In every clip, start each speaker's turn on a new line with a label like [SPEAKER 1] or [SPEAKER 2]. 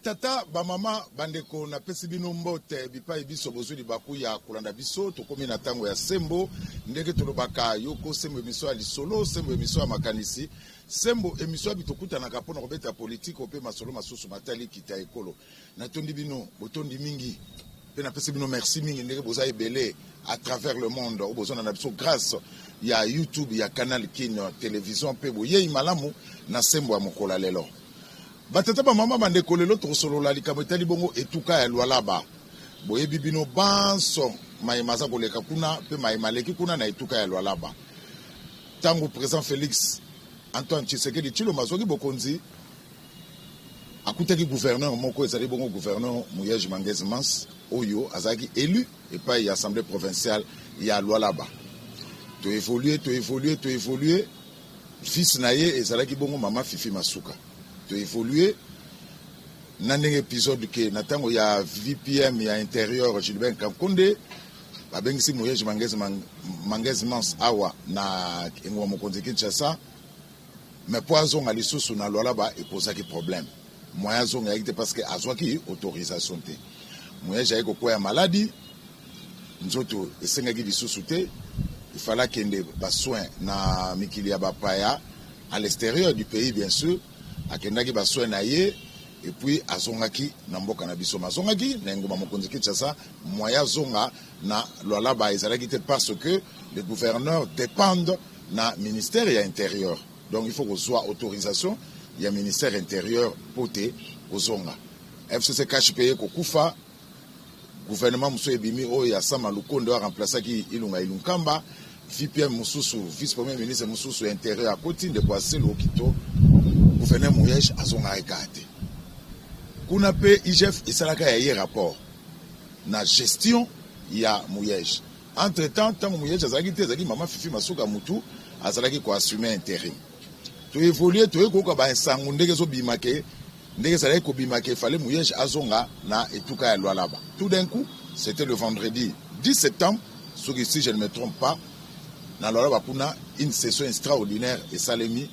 [SPEAKER 1] Batata, bamama, bandeko, napesi bino mbote bipai biso bozwi libaku ya kolanda biso. Tokomi na ntango ya sembo, ndenge tolobaka yoko sembo, emission ya lisolo, sembo emission ya makanisi, sembo emission ya bitokutanaka mpo na kobeta politiko mpe masolo masusu matali kita ekolo. Natondi bino botondi mingi mpe napesi bino merci mingi ndenge boza ebele à travers le monde oyo bozona na biso grâce ya YouTube ya Canal Kin Television mpe boyei malamu na sembo ya mokolo ya lelo. Batata, bamama, bandeko, lelo tokosolola likambo etali bongo etuka ya Lualaba. Boyebi bino banso maye maza koleka kuna mpe maye maleki kuna na etuka ya Lualaba. Ntango President Felix Antoine Tshisekedi Tshilombo azwaki bokonzi, akutaki gouverneur moko, ezali bongo gouverneur Muyej Mangez Mans, oyo azalaki élu epai ya assemblée provinciale ya Lualaba. To évoluer, to évoluer, to évoluer. Fils na ye ezalaki bongo mama Fifi Masuka. To évoluer na ndenge épisode ke na ntango ya VPM ya intérieur Gilbert Kankonde babengisi Muyej Mangez, Mangez Mans awa na engumba mokonzi Kinshasa, mais po azonga lisusu na Lualaba eposaki problème. Moyen azonga yaki te parce que azwaki autorisation te. Muyej ayaki kokwea maladi, nzoto esengaki lisusu te, il fallait akende ba soins na mikili ya bapaya à l'extérieur du pays bien sûr. Akendaki ba soins na ye et puis azongaki na mboka na biso, mazongaki na engumba mokonzi Kinshasa. Moyen azonga na Lualaba ezalaki te parce que le gouverneur dépendent na ministère ya intérieur, donc il faut kozwa autorisation ya ministère intérieur po te kozonga. FCC CACH mpe ye kokufa, gouvernement mosusu ebimi oyo ya Sama Lukonde oyo aremplaçaki Ilunga Ilunkamba. VPM mosusu, vice premier ministre mosusu ya intérieur akoti, ndeko Aselo Okito. Gouverneur Muyej azongaki kaka te kuna mpe IGF esalaka ya ye rapport na gestion ya Muyej. Entre temps, ntango Muyej azalaki te, ezalaki mama Fifi Masuka mutu azalaki koassume intérim. Toévolue, toyei koyoka basango ndenge ezobima ke ndenge ezalaki kobima ke fallait Muyej azonga na etuka ya Lualaba. Tout d'un coup, c'était le vendredi 10 septembre, soki si je ne me trompe pas, na Lualaba kuna une session extraordinaire esalemi,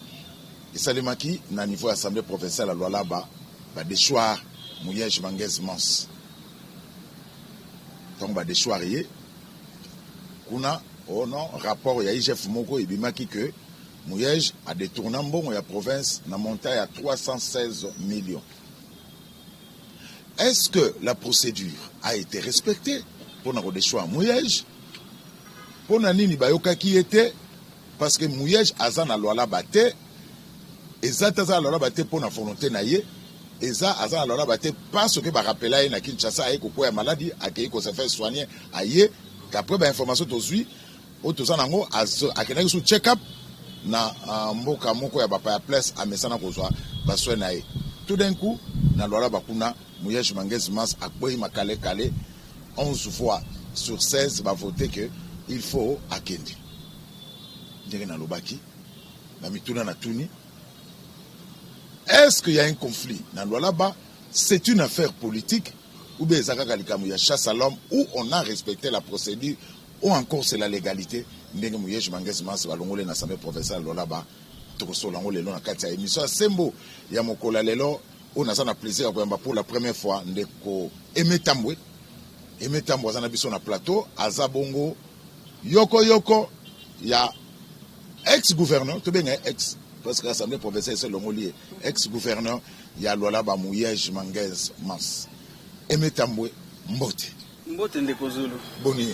[SPEAKER 1] esalemaki na niveau ya assemblée provinciale ya Lualaba, badéchoir Muyej Mangez Mans. Ntango badéchoir ye kuna, oh non, rapport ya IGF moko ebimaki ke Muyej adétourna mbongo ya province na montant ya 316 millions. Est-ce que la procédure a été respectée mpona kodéchoir Muyej? Mpona nini bayokaki ye te? Parce que Muyej aza na Lualaba te, eza te aza na Lualaba te mpona volonté na ye, eza aza na Lualaba te parce que barapela ye na Kinshasa, aye kokwea maladi, akei kose faire soigner, aye d'après bainformation tozwi oyo toza nango, akendaki su check up na mboka moko ya bapaya, place amesana kozwa basoin na ye. Tout d'un coup, na Lualaba kuna, Muyej Mangez Mas akwei makalekale, 11 voix sur 16 bavote ke il faut akende. Ndenge nalobaki na mituna na tuni, est-ce qu'il y a un conflit na Lualaba? C'est une affaire politique ou bien eza kaka likambo ya chasse à l'homme, où on a respecté la procédure ou encore c'est la légalité ndenge Muyej Mangez Mas balongoli na assemblée provinciale Lualaba? Tokosola yango lelo na kati ya émission ya sembo ya mokolo ya lelo oyo naza na plaisir ya koyamba pour la première fois ndeko Aimé Tambwe. Aimé Tambwe aza na biso na plateau, aza bongo yoko yoko ya ex gouverneur, tobenga ye ex parce que assemblée provinciale ese elongoli ye, ex gouverneur ya Lualaba, Muyej Mangez Mans. Aimé Tambwe, mbote.
[SPEAKER 2] Mbote, ndeko Zulu.
[SPEAKER 1] Boni,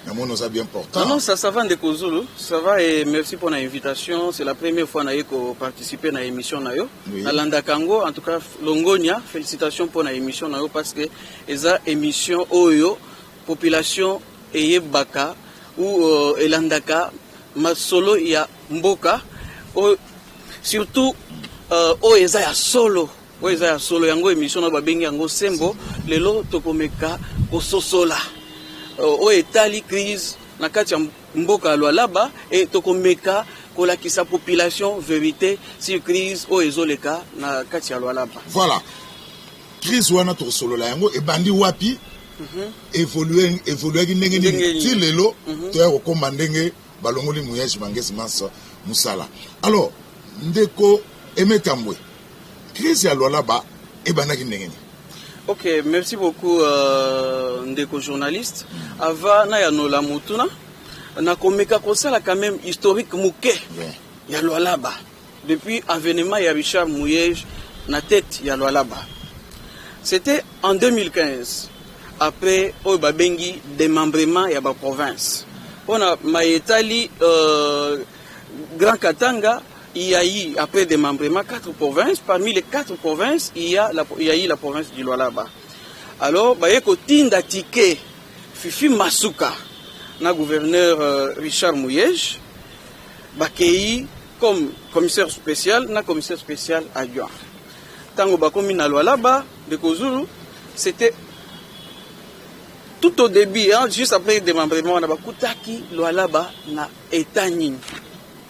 [SPEAKER 1] namoni oza bien portant.
[SPEAKER 2] Non, non, ça va, ndeko Zulu, ça va et merci pour l'invitation. C'est la première fois naye ko participer na émission na yo. Nalandaka yango, en tout cas longonia, félicitations pour na émission na yo parce que eza émission oyo population eyebaka ou elandaka masolo ya mboka oyo, surtout oyo eza ya solo, oyo eza ya solo. Yango émission na babengi yango Sembo. Lelo tokomeka kososola oyo etali crise na kati ya mboka ya Lualaba e tokomeka kolakisa population vérité sur crise oyo ezoleka na kati ya Lualaba.
[SPEAKER 1] Voilà, crise wana tokosolola yango, ebandi wapi, évolue, évoluaki ndenge nini ti lelo toya kokóma ndenge balongoli Muyej Mangez Mans mosala. Alors, ndeko Aimé Tambwe, crise ya Lualaba ebandaki ndenge nini?
[SPEAKER 2] Ok, merci beaucoup, ndeko journaliste. Avant nayanola motuna, nakomeka kosala quand même historique moke ya Lualaba depuis avènement ya Richard Muyej na tête ya Lualaba. C'était en 2015, après oyo babengi démembrement ya baprovince. Mpona mayetali Grand Katanga, il y a eu, après démembrement, quatre provinces. Parmi les quatre provinces, il y a eu la province du Lualaba. Alors, baye kotinda ticket Fifi Masuka na gouverneur Richard Muyej, bakei comme commissaire spécial na commissaire spécial adjoint. Tango bakomi na Lualaba, ndeko Zulu, c'était tout au début, hein, juste après le démembrement, on a bakutaki Lualaba na état nini?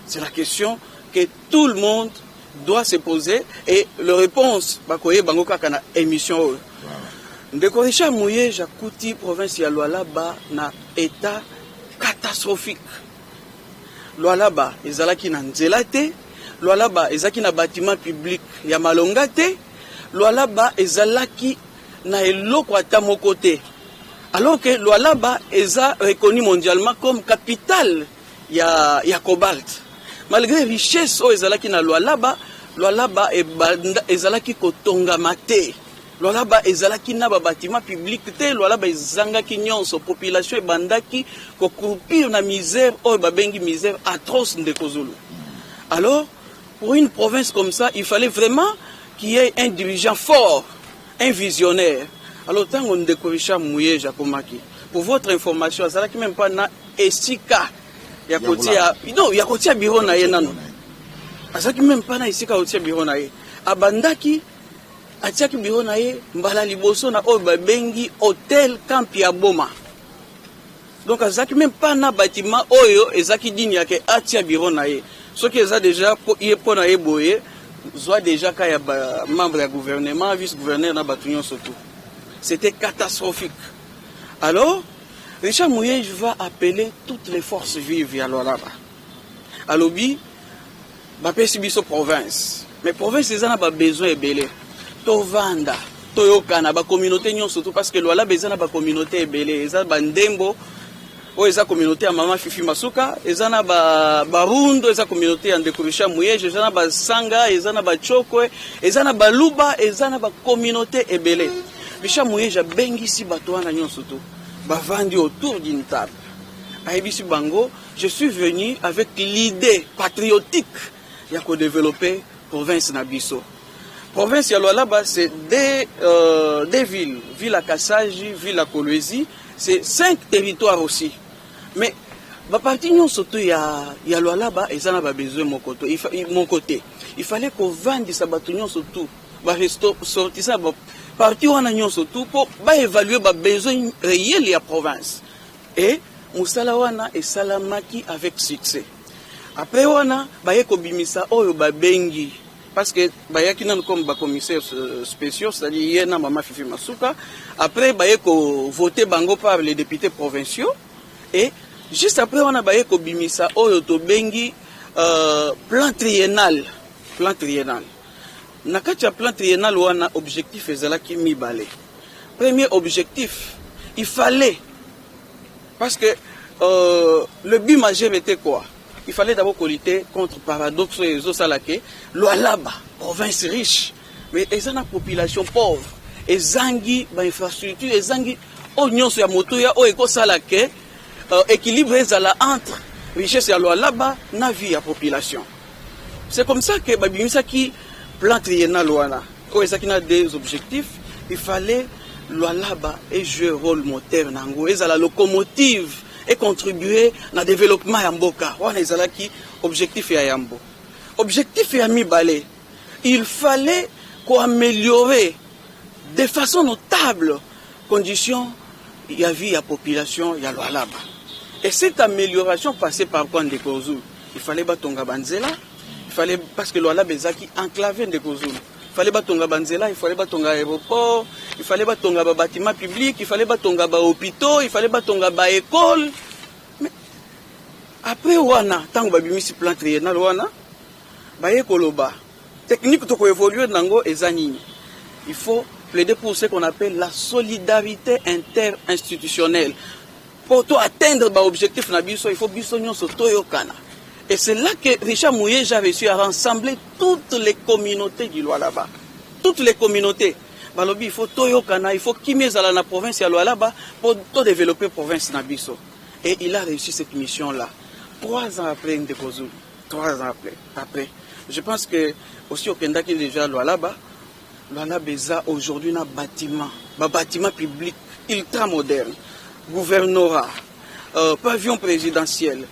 [SPEAKER 2] C'est la question que tout le monde doit se poser et la réponse bakoyeba bango kaka na émission oyo. Ndeko Richard Muyej akuti province ya Lualaba na état catastrophique. Lualaba ezalaki na nzela te, Lualaba ezalaki na bâtiment public ya malonga te, Lualaba ezalaki na eloko ata moko te. Alors que Lualaba eza reconnu mondialement comme capitale ya cobalt. Malgré richesse oyo ezalaki na Lualaba, Lualaba ezalaki kotongama te. Lualaba ezalaki na babâtiment public te, Lualaba ezangaki nyonso, population ebandaki kocroupir na misère oyo babengi misère atroce, ndeko Zulu. Alors, pour une province comme ça, il fallait vraiment qu'il y ait un dirigeant fort, un visionnaire. Alors, ntango ndeko Richard Muyej akomaki, pour votre information, azalaki même pas na esika ya kotia, non, ya kotia bureau na ye nano. Azalaki même pas na esika ya kotia bureau na ye. Abandaki atiaki bureau na ye mbala liboso na oyo babengi Hotel Camp ya Boma. Donc azalaki même pas na bâtiment oyo ezalaki digne yake atia bureau na ye. Soki eza déjà ye mpo na ye boye, zwa déjà ka ya membre ya gouvernement, vice gouverneur na bato nyonso tout. C'était catastrophique. Alors Richard Muyej va appeler toutes les forces vives ya Lualaba. Alobi: bapesi biso province, mais province eza na babesoin ebele. Tovanda, toyokana, bacommunauté nyonso tout, parce que Lualaba eza na bacommunauté ebele. Eza bandembo oyo eza communauté ya mama Fifi Masuka, eza na barundo, eza communauté ya ndeko Richard Muyej, eza na basanga, eza na bachokwe, eza na baluba, eza na bacommunauté ebele. Richard Muyej abengisi bato wana nyonso tout, bavandi autour d'une table. Ayebisi bango: je suis venu avec l'idée patriotique ya kodévelopper province na biso. Province ya Lualaba, c'est des villes, ville ya Kasaji, ville ya Kolwezi, c'est cinq territoires aussi. Mais baparti nyonso to ya Lualaba eza na babesoin moko to moko te. Il fallait kovandisa bato nyonso tout, baressortissant baparti wana nyonso tout, mpo baévalue babesoin réel ya province. Et mosala wana esalamaki avec succès. Après wana, baye kobimisa oyo babengi, parce que bayaki nanu comme bacommissaire spéciaux, c'est-à-dire ye na mama Fifi Masuka. Après baye kovote bango par les députés provinciaux. Et juste après wana, baye kobimisa oyo tobengi plan triennal. Plan triennal, na kati ya plan triennal wana, objectif ezalaki mibale. Premier objectif, il fallait, parce que le but majeur était quoi? Il fallait d'abord lutter contre paradoxe oyo ezosala ke Lualaba, province riche, mais eza na population pauvre, ezangi bainfrastructure, ezangi oyo nyonso ya motuya oyo ekosala ke équilibre ezala entre richesse ya Lualaba na vie ya population. C'est comme ça que babimisaki plan triennal wana oyo ezalaki na deux objectifs. Il fallait Lualaba ejouer rôle moteur na yango, ezala locomotive, econtribue na développement ya mboka. Wana ezalaki objectif ya yambo. Objectif ya mibale, il fallait koaméliorer de façon notable condition ya vie ya population ya Lualaba. Et cette amélioration passait par quoi, ndeko Zulu? Il fallait batonga banzela. Il fallait, parce que Lualaba ezalaki enclavé, ndeko Zulu, il fallait batonga banzela, il fallait batonga aéroport, il fallait batonga babâtiment public, il fallait batonga bahôpitaux, il fallait batonga baécole. Mais après wana, ntango babimisi plan triennal wana, baye koloba technique tokoévolue nango eza nini? Il faut Plaider pour ce qu'on appelle la solidarité interinstitutionnelle. Pour to atteindre ba objectif na biso, il faut biso nyonso toyokana. Et c'est là que Richard Muyej a réussi à rassembler toutes les communautés du Lualaba. Toutes les communautés. Balobi, il faut toyokana, il faut kimia ezala na province ya Lualaba pour to développer province na biso. Et il a réussi cette mission-là. 3 ans après, ndeko Zulu, 3 ans après. Je pense que aussi okendaki déjà Lualaba, Lualaba eza aujourd'hui na bâtiment, ba bâtiment public ultra moderne, gouvernorat, pavillon présidentiel,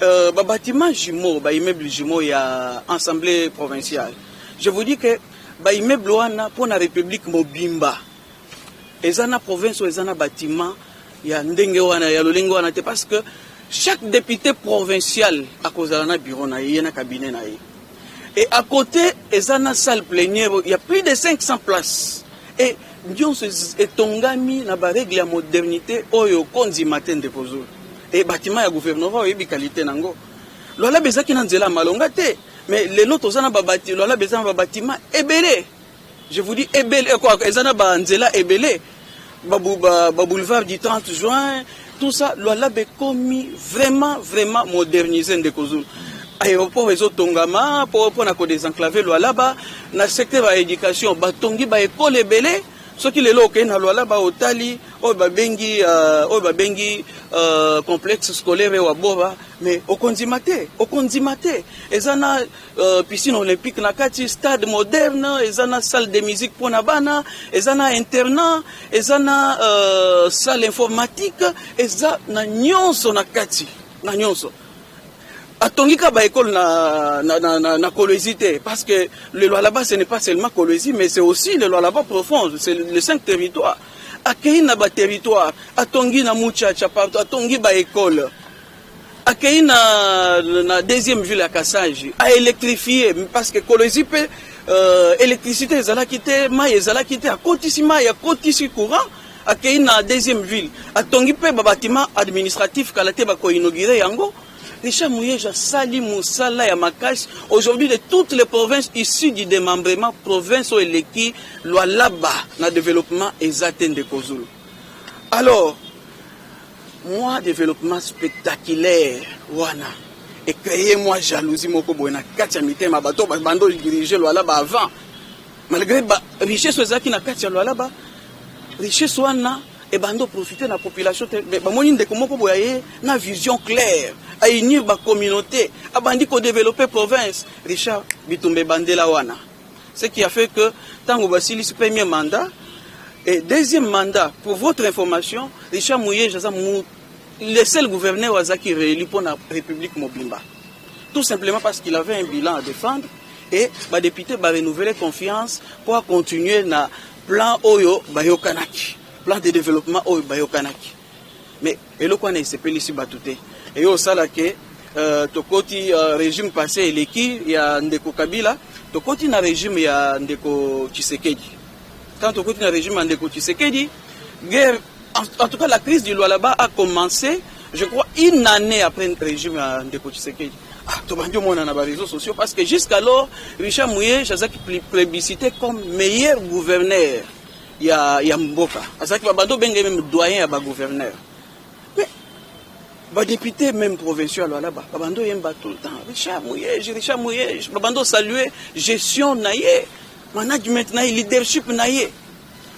[SPEAKER 2] ba bâtiment jumeau, ba immeuble jumeau ya assemblée provinciale. Je vous dis que ba immeuble wana, pour la République mobimba, eza na province oyo eza na bâtiment ya ndenge wana, ya lolenge wana te, parce que chaque député provincial akozala na bureau na ye, ye na cabinet na ye. Et à côté, eza na salle plénière, il y a plus de 500 places. Et nyonso etongami na barègle ya modernité oyo kondima te, ndeko Zulu. E bâtiment ya gouvernorat, oyebi qualité nango. Lualaba ezalaki na nzela ya malonga te, mais lelo toza na babati, Lualaba eza na babâtiment ebele. Je vous dis ebele quoi, eza na banzela ebele, ba boulevard du 30 juin, tout ça. Lualaba ekomi vraiment vraiment modernisé, ndeko Zulu. Aéroport ezotongama mpona kodésenclaver Lualaba. Na secteur ya éducation, batongi baekole ebele. Soki lelo okei na Lualaba, otali oyo babengi complexe scolaire wa Bora, mais okondima te, okondima te. Eza na piscine olympique na kati, stade moderne, eza na salle de musique mpona bana, eza na internat, eza na salle informatique, eza na nyonso na kati, na nyonso. Atongi ka baekole na Kolwezi te, parce que le Lualaba, ce n'est pas seulement Kolwezi, mais c'est aussi le Lualaba profond, c'est les cinq territoires. Akei na baterritoire, atongi na Mutshatsha partout, atongi baekole. Akei na deuxième ville ya Kasanji, aélectrifie, parce que Kolwezi mpe électricité ezalaki te, mai ezalaki te. Akotisi mai, akotisi courant. Akei na deuxième ville, atongi mpe babâtiment administratif, kala te bakoinaugure yango. Richard Muyej asali mosala ya makasi. Aujourd'hui, de toutes les provinces issues du démembrement, province oyo eleki Lualaba na développement eza te, ndeko Zulu. Alors moi, développement spectaculaire wana ecréer mwa jalousie moko boye na kati ya mitema bato bando dirige Lualaba avant. Malgré ba richesse oyo ezalaki na kati ya Lualaba, richesse wana ebandi profiter na population te. Bamoni ndeko moko boye aye na vision claire, aunir bacommunauté, abandi kodévelopper province. Richard, bitumba ebandela wana, ce qui a fait que ntango basilisi premier mandat et deuxième mandat, pour votre information, Richard Muyej aza le seul gouverneur azalaki réélu mpona République mobimba, tout simplement parce qu'il avait un bilan à défendre et badéputé barenouveler confiance pour continuer na plan oyo bayokanaki, plan de développement oyo bayokanaki. Mais eloko wana esepelisi bato te. Eyo osala ke tokoti régime passé eleki ya ndeko Kabila, tokoti na régime ya ndeko Tshisekedi. Quand tokoti na régime ya ndeko Tshisekedi, guerre, en tout cas la crise du Lualaba a commencé, je crois, une année après le régime ya ndeko Tshisekedi. Ah, tobandi omona na baréseaux sociaux, parce que jusqu'alors Richard Muyej azalaki plébiscité comme meilleur gouverneur ya mboka. Azalaki, babandi obenge même doyen ya bagouverneur. Mais badéputé même provinciaux ya Lualaba babandi oyemba tout le temps Richard Muyej, Richard Muyej. Babandi osalue gestion na ye, management na ye, leadership na ye.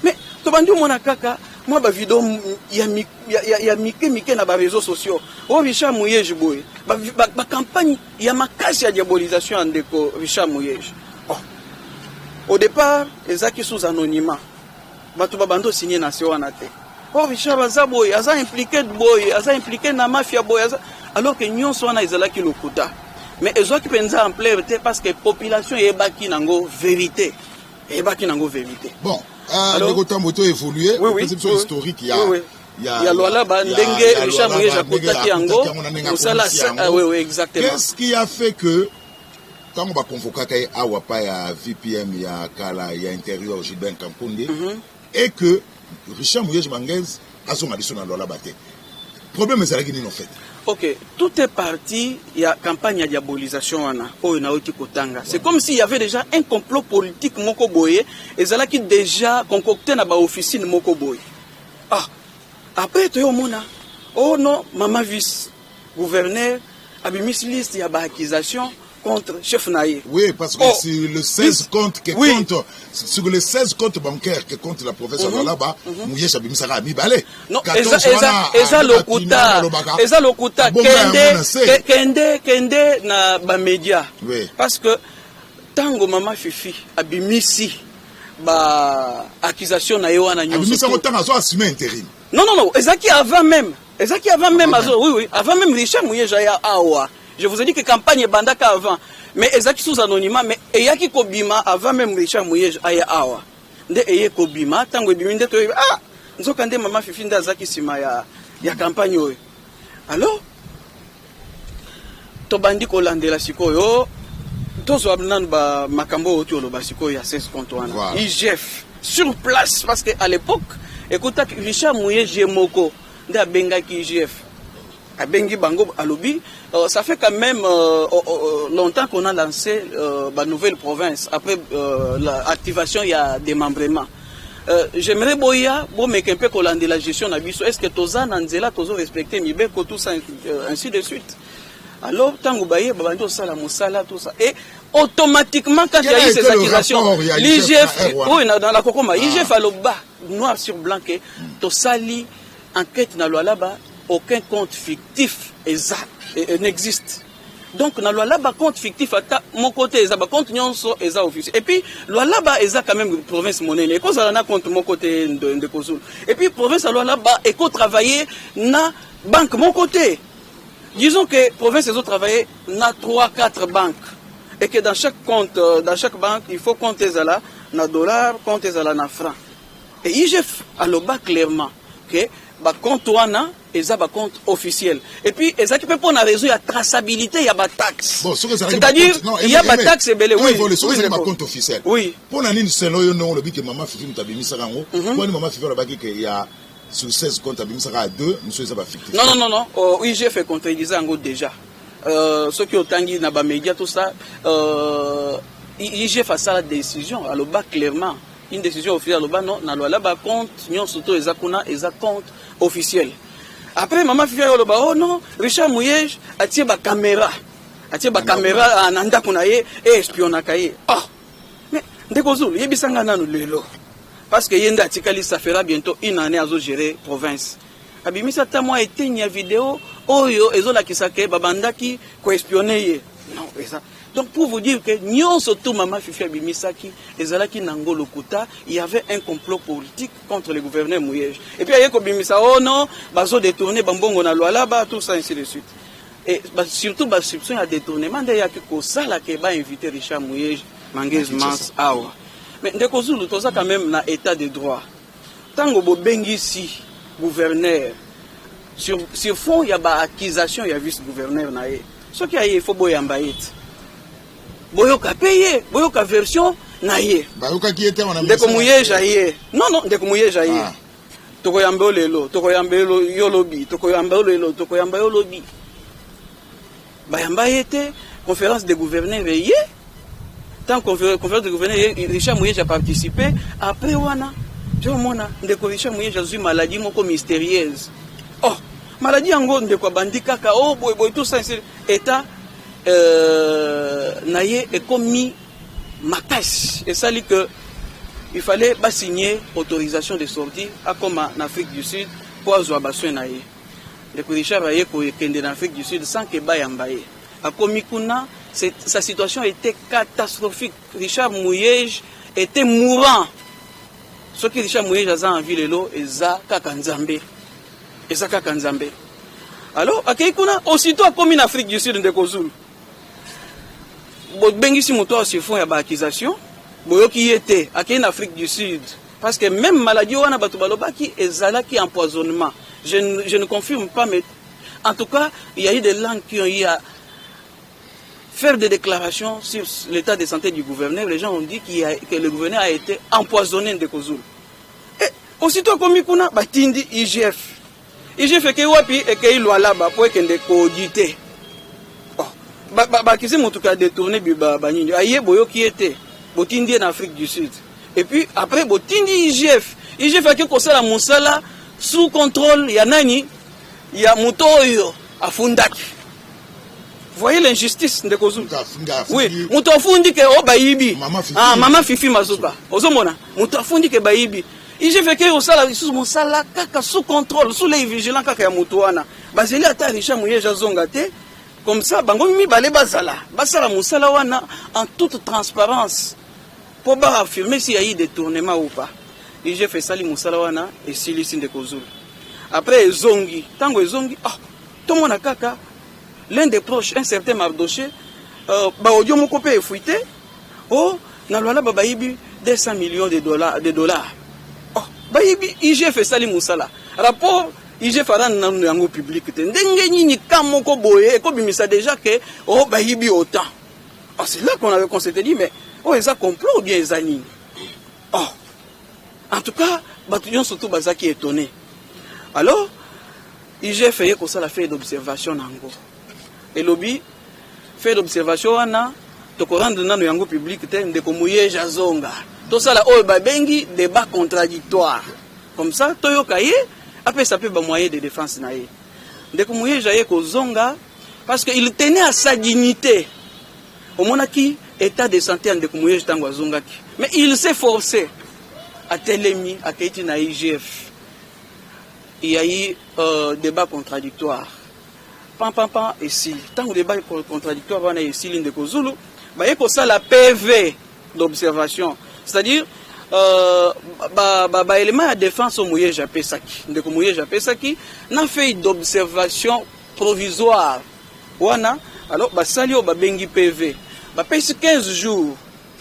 [SPEAKER 2] Mais tobandi omona kaka mwa bavideo ya mike mike na baréseaux sociaux oyo Richard Muyej boye, bacampagne ya makasi ya diabolisation ya ndeko Richard Muyej. Oh. Au départ ezalaki sous anonymat, bato babandi osigne na se wana te: oh, Richard aza boye, aza impliqué boye, aza impliqué na mafia boye, aza, alors que nyonso wana ezalaki lokuta. Mais ezwaki mpenza ampleur te, parce que population eyebaki nango vérité, eyebaki nango vérité.
[SPEAKER 1] Bon, ndeko Tambo, to évolué.
[SPEAKER 2] Oui.
[SPEAKER 1] Biso historique ya
[SPEAKER 2] oui. Ya Lualaba, ndenge Richard Muyej akotaki yango, mosala. Oui, exactement.
[SPEAKER 1] Qu'est-ce qui a fait que ntango baconvokaka ye awa pa ya VPM ya kala ya intérieur, Gilbert Kankonde, et que Richard Muyej Mangez azonga biso na Lualaba te? Problème ezalaki nini en fait?
[SPEAKER 2] Ok, tout est parti ya campagne ya diabolisation wana oyo nauti kotanga. C'est comme s'il y avait déjà un complot politique moko boye ezalaki déjà concocté na baofficine moko boye. Ah, après toyomona, oh non, mama vice gouverneur abimisi liste ya baaccusation contre chef na ye.
[SPEAKER 1] Oui, parce que
[SPEAKER 2] Oh,
[SPEAKER 1] sur le 16 comptes que compte, sur les 16 comptes bancaires que compte la province mm là-bas, Muyej abimisaka mibale.
[SPEAKER 2] Non,
[SPEAKER 1] 14
[SPEAKER 2] eza eza
[SPEAKER 1] wana,
[SPEAKER 2] eza
[SPEAKER 1] ah,
[SPEAKER 2] lokuta.
[SPEAKER 1] alobaka.
[SPEAKER 2] Eza lokuta.
[SPEAKER 1] Abomba yango
[SPEAKER 2] Kende
[SPEAKER 1] na se.
[SPEAKER 2] kende na bamédia, parce que ntango mama Fifi abimisi ba accusation na ye wana nyonso
[SPEAKER 1] Abimisi yango ntango azo assumer intérim.
[SPEAKER 2] Non, ezalaki avant même, ezalaki avant même.
[SPEAKER 1] Avant.
[SPEAKER 2] Azo, oui, avant même Richard Muyej aya awa. Je vous ai dit que campagne ebandaka avant, mais ezalaki sous anonymat. Mais eyaki kobima avant même Richard Muyej aya awa. Nde eye kobima. Ntango ebimi nde toyebi, ah, nzoka nde mama Fifi nde azalaki nsima ya campagne oyo. Alors tobandi kolandela sikoyo. Tozwa nanu bamakambo oyo oti oloba sikoyo ya 16 compte wana. IGF sur place, parce que à l'époque ekutaki Richard Muyej ye moko nde abengaki IGF, abengi bango, alobi ça fait quand même longtemps qu'on a lancé ba nouvelle province après l'activation ya démembrement. J'aimerais boya bomeka mpe kolandela gestion na biso, est ce que toza na nzela, tozo respecter mibeko, tout ça, ainsi de suite. Alors ntango baye, babandi kosala mosala, tout ça, et automatiquement, quand il y a eu ces accusations, l'IGF, oui, dans la kokoma, IGF aloba noir sur blanc que tosali enquête na Lualaba, aucun compte fictif eza n'existe. Donc na Lualaba, compte fictif ata moko te eza, bacompte nyonso eza officiel. Et puis Lualaba eza quand même province monene, ekozala na compte moko te, ndeko Zulu. Et puis province ya Lualaba ekotravailler na banque moko te. Disons que province ezotravailler na 3 4 banques et que dans chaque compte, dans chaque banque, il faut compte ezala na dollar, compte ezala na franc. Et IGF aloba clairement que bacompte wana eza bacompte officiel. Et puis ezalaki mpe mpo na raison ya traçabilité ya bataxe.
[SPEAKER 1] Bon,
[SPEAKER 2] c'est-à-dire il y a bataxe ebele.
[SPEAKER 1] Oui, soki ezalaki bacompte officiel, mpo na nini, selon yo, ndenge olobi ke mama Fifi moto abimisaka yango, mpo nini mama Fifi alobaki ke ya sur 16 compte abimisaka ya 2, mosusu eza bafictif?
[SPEAKER 2] Non, IGF econtredisa yango déjà. Soki otangi na bamédia, tout ça, IGF asala décision, aloba clairement, une décision officielle, aloba non, na Lualaba bacompte nyonso to eza kuna eza compte officiel. Après mama Fifi aloba, oh non, Richard Muyej atie bacaméra, atie bacaméra na ndako na ye e espionnaka ye. Oh, mais ndeko Zulu, yebisanga nanu lelo, parce que ye nde atikali, ça fera bientôt une année azogérer province, abimisi ata mwa eteni ya video oyo ezolakisa ke babandaki koespionner ye? Non, eza. Donc pour vous dire que nyonso tout mama Fifi abimisaki ezalaki nango lokuta. Il y avait un complot politique contre le gouverneur Muyej. Et puis aye kobimisa, oh non, bazodétourner bambongo na Lualaba, tout ça, ainsi de suite. Et bah, surtout basoupçon ya détournement nde eyaki kosala ke bainvite Richard Muyej Mangez Mans awa. Mais ndeko Zulu, toza quand même na état de droit. Ntango bobengisi gouverneur sur fond ya baaccusation ya vice gouverneur na ye, soki aye, ifo boyamba ye te, boyoka mpe ye, boyoka version na ye.
[SPEAKER 1] Bayokaki ye te wana.
[SPEAKER 2] Ndeko Muyej aye, non, ndeko Muyej aye.
[SPEAKER 1] Ah.
[SPEAKER 2] Tokoyamba yo lelo, tokoyamba yo lobi, tokoyamba yo lelo, tokoyamba yo lobi. Bayamba ye te. Conférence de gouverneur eye, tant conférence de gouverneur eye, Richard Muyej a participé. Après wana omona ndeko Richard Muyej azwi maladie moko mystérieuse. Oh, maladie yango, ndeko abandi kaka, oh boye boye, tout ça, état na ye ekomi makasi, esali que il fallait basigner autorisation de sortie, akoma na Afrique du Sud mpo azwa basoin na ye. Ndeko Richard aye kokende na Afrique du Sud sans ke bayamba ye. Akomi kuna, sa situation était catastrophique. Richard Muyej était mourant. Soki Richard Muyej aza en vie lelo, eza kaka Nzambe, eza kaka Nzambe. Alors akei kuna, aussitôt akomi na Afrique du Sud, ndeko Zulu, bobengisi moto awa sur fond ya baaccusation, boyoki ye te. Akei na Afrique du Sud, parce que même maladie wana bato balobaki ezalaki empoisonnement. Je ne confirme pas, mais en tout cas il y a eu des langues qui ont eu à faire des déclarations sur l'état de santé du gouverneur. Les gens ont dit que le gouverneur a été empoisonné, ndeko Zulu. Et aussitôt akomi kuna, batindi IGF. IGF ekei wapi? Ekei Lualaba mpo ekende koauditer. Oh, bakisi motuka ya détourné banini, aye boyoki ye te, botindi ye na Afrique du Sud. Et puis après botindi IGF. IGF ake kosala mosala sous contrôle ya nani? Ya moto oyo afundaki. Voyez l'injustice, ndeko Zulu. Oui, moto afundi ke o bayibi.
[SPEAKER 1] Mama Fifi.
[SPEAKER 2] Ah, mama Fifi Masuka. Ozomona, moto afundi ke bayibi. IGF eke osala lisusu mosala kaka sous contrôle, sous l'œil vigilant kaka ya moto wana. Bazeli ata Richard Muyej azonga te, comme ça bango mibale bazala basala mosala wana en toute transparence mpo baaffirmer s'il y a eu détournement ou pas. IGF esali mosala wana, esilisi, ndeko Zulu. Après ezongi, ntango ezongi, ah, tomona kaka l'un des proches, un certain Mardoché, baaudio moko mpe efuite o na Lualaba bayibi 200 millions de dollars. Oh, bayibi, IGF esali mosala, rapport IGF arendre nanu yango public te. Ndenge nini ka moko boye ekobimisa déjà ke o bayibi autant? Oh, c'est là qu'on s'était dit, mais oh, eza complot ou bien eza nini? Oh, en tout cas bato nyonso to bazaki étonné. Alors IGF eye kosala feuille d'observation nango, elobi feuille d'observation wana tokorendre nano yango public te, ndeko Muyej azonga, tosala oyo babengi débat contradictoire, comme ça toyoka ye apesa mpe bamoyen de défense na ye. Ndeko Muyej aye kozonga parce que il tenait à sa dignité. Omonaki état de santé ya ndeko Muyej ntango azongaki, mais il s'est forcé, atelemi, akei ti na IGF. Il y a eu débat contradictoire, pan pan pan, esili. Ntango débat contradictoire wana esili, ndeko Zulu, baye kosala PV d'observation, c'est-à-dire baélément ya défense oyo Muyej apesaki, ndeko Muyej apesaki na feuille d'observation provisoire wana. Alors basali oyo babengi PV, bapesi 15 jours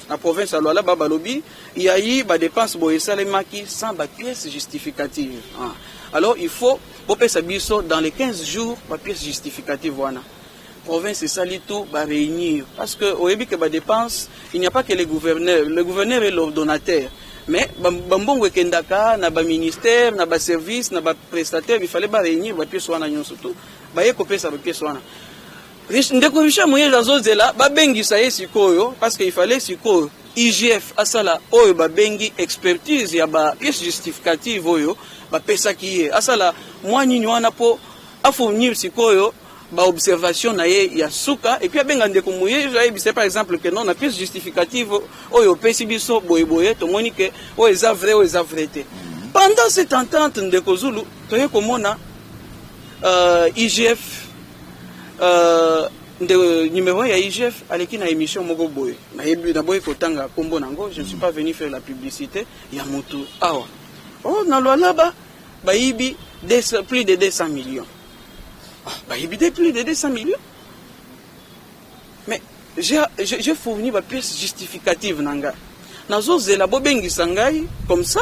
[SPEAKER 2] na province ya Lualaba. Balobi yayi badépense boye esalemaki sans bapièce justificative. Ah. Alors il faut bopesa biso dans les 15 jours bapièce justificative wana. Province esali tout, baréunir, parce que oyebi ke badépense, il n'y a pas que le gouverneur. Le gouverneur est l'ordonnateur, mais bambongo ekendaka na baministère, na baservice, na baprestataire. Il fallait baréunir bapièce wana nyonso tout. Baye kopesa bapièce wana. Ndeko Richard Muyej azozela babengisa ye sikoyo, parce que il fallait sikoyo IGF asala oyo babengi expertise ya bapièce justificative oyo bapesaki ye, asala mwa nini wana mpo afournir sikoyo baobservation na ye ya suka, et puis abenga ndeko Muyej, ayebisa par exemple ke non, na pièce justificative oyo opesi biso boyeboye, tomoni ke oyo eza vrai, oyo eza vrai te. Pendant cette entente, ndeko Zulu, toye komona IGF, nde numéro ya IGF aleki na émission moko boye. Nayebi, naboyi kotanga nkombo nango, je ne suis pas venu faire la publicité ya motu awa. Oh, na Lualaba bayibi plus de 200 millions. Ah, bayibi de plus de 200 millions, mais j'ai fourni bapièce justificative na ngai, nazozela bobengisa ngai, comme ça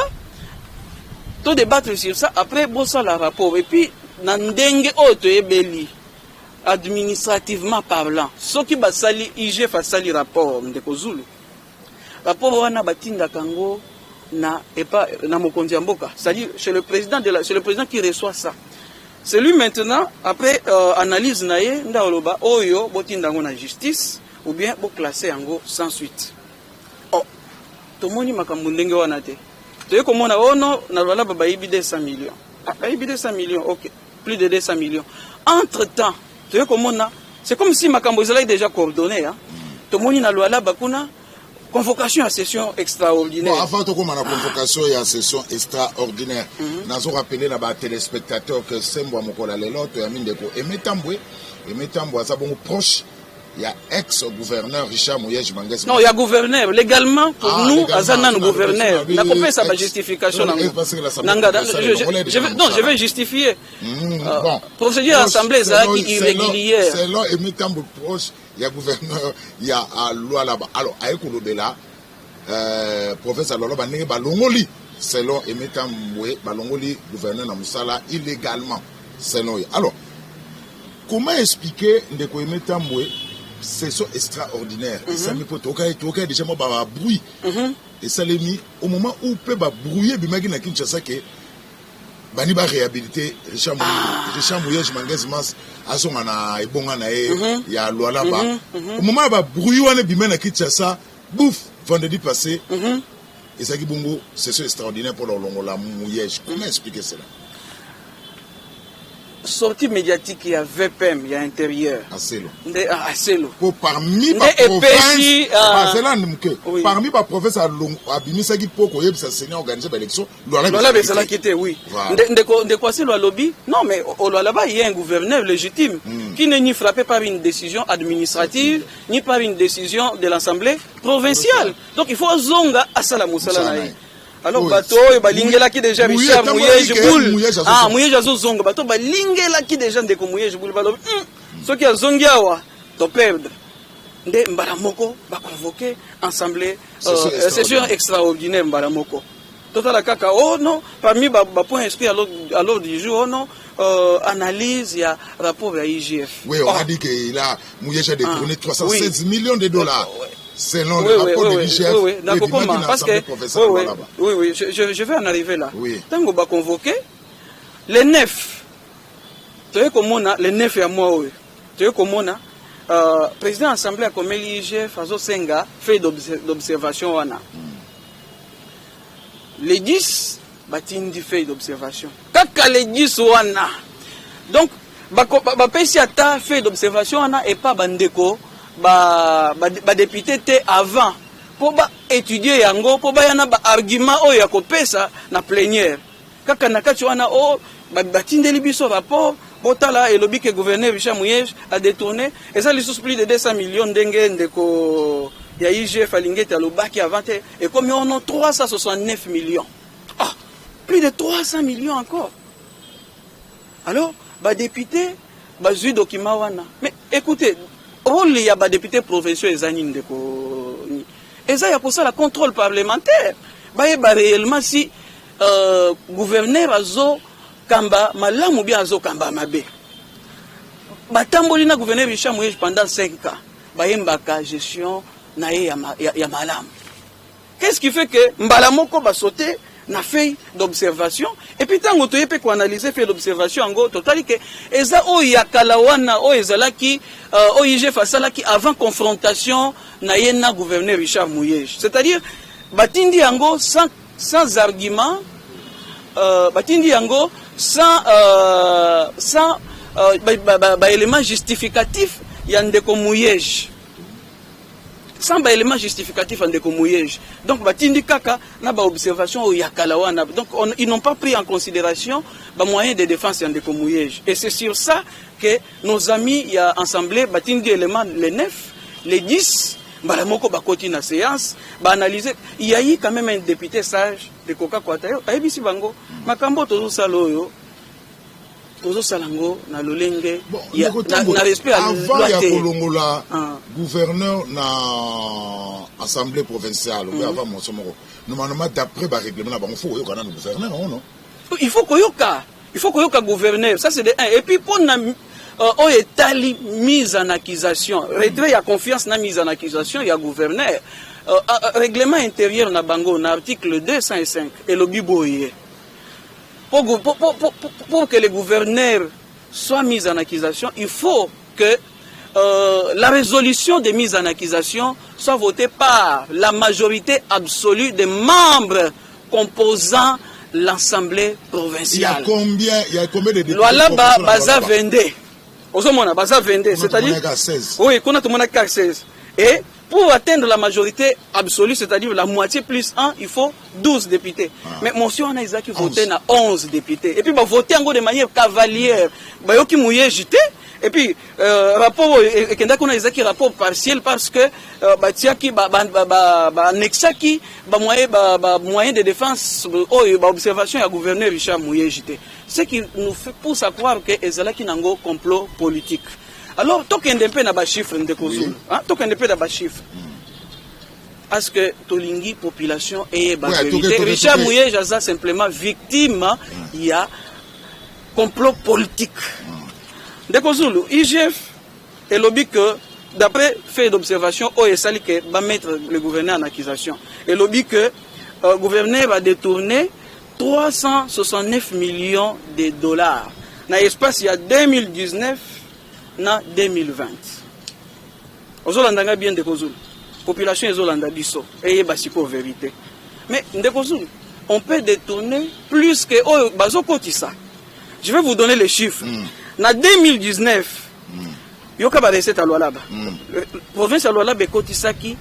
[SPEAKER 2] to débattre sur ça, après bosala rapport. Et puis na ndenge oyo toyebeli, administrativement parlant, soki basali, IGF asali rapport, ndeko Zulu, rapport wana batindaka yango na epa na mokonzi ya mboka, c'est-à-dire chez le président de la, c'est le président qui reçoit ça. C'est lui maintenant, après analyse na ye, nde aloba oyo botinda yango na justice ou bien boclasse yango sans suite. Oh, tomoni makambo ndenge wana te. Toye komona ono na Lualaba bayibi 200 millions. Ah, bayibi 200 millions, ok, plus de 200 millions. Entre temps toye komona, c'est comme si makambo ezalaki déjà coordonné, hein? Tomoni na Lualaba kuna convocation ya session extraordinaire.
[SPEAKER 1] Bon, avant tokóma na convocation ya session extraordinaire, nazo rappeler na batéléspectateur que sembo ya mokolo ya lelo toyami ndeko Aimé Tambwe. Aimé Tambwe aza bongo proche ya ex gouverneur Richard Muyej Mangez.
[SPEAKER 2] Non, ya gouverneur légalement pour ah, nous aza nanu gouverneur. Nakopesa bajustification nango nanga, non, je vais justifier.
[SPEAKER 1] Bon,
[SPEAKER 2] procédure assemblée ezalaki irrégulière.
[SPEAKER 1] Selon Aimé Tambwe, proche ya gouverneur ya Lualaba, alors aye kolobela province ya Lualaba, ndenge balongoli, selon Aimé Tambwe, balongoli gouverneur na mosala illégalement, selon ye. Alors comment expliquer, ndeko Aimé Tambwe, session extraordinaire esalemi mpo toyokai déjà mwa babruit esalemi au moment où mpe babruit ebimaki na Kinshasa ke Bani ba réhabilité Richard Muyej. Richard Muyej Mangez Mas azonga na ebonga na ye ya Lualaba. Au moment ya ba bruit wana ebima na Kinshasa, bouf, vendredi passé, ezalaki bongo session extraordinaire pour kolongola Muyej. Comment expliquer cela?
[SPEAKER 2] Sortie médiatique ya VPM ya intérieur.
[SPEAKER 1] Aselo.
[SPEAKER 2] Nde, ah, Aselo.
[SPEAKER 1] Po parmi
[SPEAKER 2] Nde
[SPEAKER 1] baprovince
[SPEAKER 2] epesi, ah,
[SPEAKER 1] bazela moke,
[SPEAKER 2] oui.
[SPEAKER 1] Parmi baprovince abimisaki mpo koyebisa CENI organise baélection,
[SPEAKER 2] Lualaba
[SPEAKER 1] Lualaba
[SPEAKER 2] ezalaki te, oui.
[SPEAKER 1] Voilà.
[SPEAKER 2] Ndeko Aselo alobi non, mais au Lualaba, il y a un gouverneur légitime qui n'est ni frappé par une décision administrative ni par une décision de l'Assemblée provinciale, donc il faut azonga asala mosala na ye. Alors bato oyo balingelaki déjà
[SPEAKER 1] Muyej,
[SPEAKER 2] Richard
[SPEAKER 1] ntango
[SPEAKER 2] Muyej
[SPEAKER 1] oyiki,
[SPEAKER 2] Boule,
[SPEAKER 1] Muyej azozonga.
[SPEAKER 2] Ah, Muyej azozonga, bato balingelaki déjà ndeko Muyej Boule balobi, soki azongi awa, toperdre." Nde mbala moko baconvoqué assemblée
[SPEAKER 1] Session
[SPEAKER 2] session
[SPEAKER 1] extraordinaire.
[SPEAKER 2] Extraordinaire mbala moko. Totala kaka, oh non, parmi bapoint inscrits à l'ordre du jour, oh non, analyse ya rapport ya IGF.
[SPEAKER 1] Oui, on
[SPEAKER 2] Oh.
[SPEAKER 1] a dit qu'il a, Muyej a détourné 316
[SPEAKER 2] oui.
[SPEAKER 1] millions de dollars. Selon
[SPEAKER 2] Oui,
[SPEAKER 1] le
[SPEAKER 2] oui,
[SPEAKER 1] rapport
[SPEAKER 2] oui,
[SPEAKER 1] de
[SPEAKER 2] oui,
[SPEAKER 1] l'IGF,
[SPEAKER 2] oui, oui. Nakokoma, parce que oui, je vais en arriver là. Ntango baconvoqué le 9, toye komona le 9 ya mois oyo, toye komona président assemblée akomeli IGF, azosenga feuille d'observation wana. Le 10, batindi feuille d'observation kaka le 10 wana. Donc bapesi ata feuille d'observation wana epa bandeko badéputé te avant mpo baétudie yango, mpo baya na baargument oyo ya kopesa na plénière. Kaka na kati wana o batindeli biso rapport, botala, elobi ke gouverneur Richard Muyej a détourné, eza lisusu plus de 200 millions ndenge ndeko ya IGF alingi ete alobaki avant te, ekomi ono 369 millions. Ah, plus de 300 millions encore. Alors badéputé bazwi document wana. Mais écoutez, rôle ya badéputé provinciaux eza nini, ndeko? Eza ya kosala contrôle parlementaire, bayeba réellement si gouverneur azokamba malamu bien azokamba mabe. Batamboli na gouverneur Richard Muyej pendant 5 ans, bayembaka gestion na ye ya malamu. Qu'est-ce qui fait que mbala moko basote na feuille d'observation? Et puis ntango toye mpe koanalyse feuille d'observation yango, totali ke eza oyo ya kala wana, oyo ezalaki oyo IGF asalaki avant confrontation na ye na gouverneur Richard Muyej. C'est-à-dire batindi yango sans argument, batindi yango sans baélément justificatif ya ndeko Muyej, sans baélément justificatif ya ndeko Muyej. Donc batindi kaka na baobservation oyo ya kala wana. Donc ils n'ont pas pris en considération bamoyen de défense ya ndeko Muyej. Et c'est sur ça que nos amis ya assemblée batindi élément le 9, le 10, mbala moko bakoti na séance, baanalyse. Il y a eu quand même un député sage de Koka Kwata, ayebisi bango makambo tozosala oyo, tozosala yango na lolenge
[SPEAKER 1] Bon,
[SPEAKER 2] ya,
[SPEAKER 1] ndeko
[SPEAKER 2] na,
[SPEAKER 1] Tambo,
[SPEAKER 2] na respect ya
[SPEAKER 1] avant
[SPEAKER 2] loi
[SPEAKER 1] ya
[SPEAKER 2] te.
[SPEAKER 1] Kolongola
[SPEAKER 2] Ah.
[SPEAKER 1] gouverneur na assemblée provinciale oyo, avant moso moko, normalement, d'après barèglement na bango, faut koyoka nanu gouverneur ono.
[SPEAKER 2] Il faut koyoka, il faut koyoka gouverneur, ça c'est de un. Et puis mpona oyo etali mise en accusation, retrait ya confiance na mise en accusation ya gouverneur, règlement intérieur na bango, na article 205, elobi boye: pour que le gouverneur soit mis en accusation, il faut que la résolution de mise en accusation soit votée par la majorité absolue des membres composant l'Assemblée
[SPEAKER 1] Il y a
[SPEAKER 2] provinciale.
[SPEAKER 1] combien, il y a combien de députés
[SPEAKER 2] Lualaba,
[SPEAKER 1] provinciaux na
[SPEAKER 2] baza
[SPEAKER 1] Lualaba?
[SPEAKER 2] 22. Ozomona, baza 22.
[SPEAKER 1] Kuna
[SPEAKER 2] C'est-à-dire,
[SPEAKER 1] tomonaka 16.
[SPEAKER 2] Oui, kuna tomonaka 16. Et pour atteindre la majorité absolue, c'est-à-dire la moitié plus 1, il faut 12 députés.
[SPEAKER 1] Ah.
[SPEAKER 2] Mais motion wana ezalaki voté
[SPEAKER 1] 11.
[SPEAKER 2] na 11 députés. Et puis bavoté yango de manière cavalière. Bayoki Muyej te. Et puis rapport oyo ekendaki kuna ezalaki rapport partiel parce que batiaki baannexaki bamoyen ba moyen de défense oyo baobservation ya gouverneur Richard Muyej te. Ce qui nous fait pousse à croire que ezalaki nango complot politique. Alors tokende mpe na bachiffre, ndeko Zulu. Hein? Tokende mpe na bachiffre. Parce que tolingi population eyeba
[SPEAKER 1] Ouais,
[SPEAKER 2] vérité. Richard Muyej aza simplement victime ya complot politique. Ndeko Zulu, IGF elobi que d'après fait d'observation oyo esali ke bamettre le gouverneur en accusation, elobi que gouverneur a détourné 369 millions de dollars na espace ya 2019 na 2020. Ozolanda nga bien, ndeko Zulu? Population ezolanda biso, eyeba sikoyo vérité. Mais ndeko Zulu, on peut détourner plus que oyo bazokotisa. Je vais vous donner les chiffres. Na 2019, yoka barecette ya Lualaba. Province ya Lualaba ekotisaki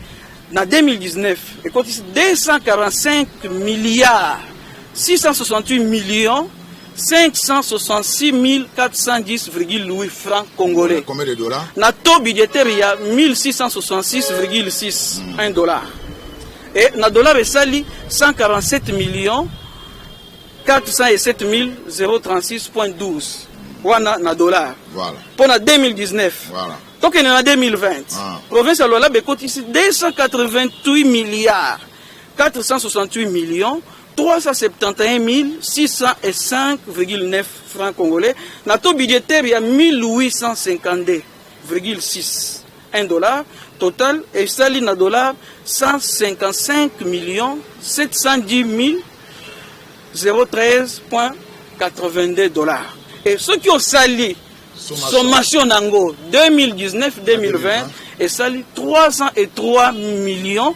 [SPEAKER 2] na 2019, ekotisi 245 milliards 668 millions 566 410,8 francs congolais.
[SPEAKER 1] Combien de dollars?
[SPEAKER 2] Na taux budgétaire ya 1666,6 1 dollar, et na dollar esali 147 millions 407 036,12 wana na dollar. Mpo na 2019. Tokende na 2020. Province ya Lualaba ekotisi 288 milliards 468 millions 371 605,9 francs congolais, na taux budgétaire ya 1852,6 1 dollar. Total esali na dollar 155 millions 710 013,82 dollars. Et soki osali sommation nango 2019 2020, esali 303 millions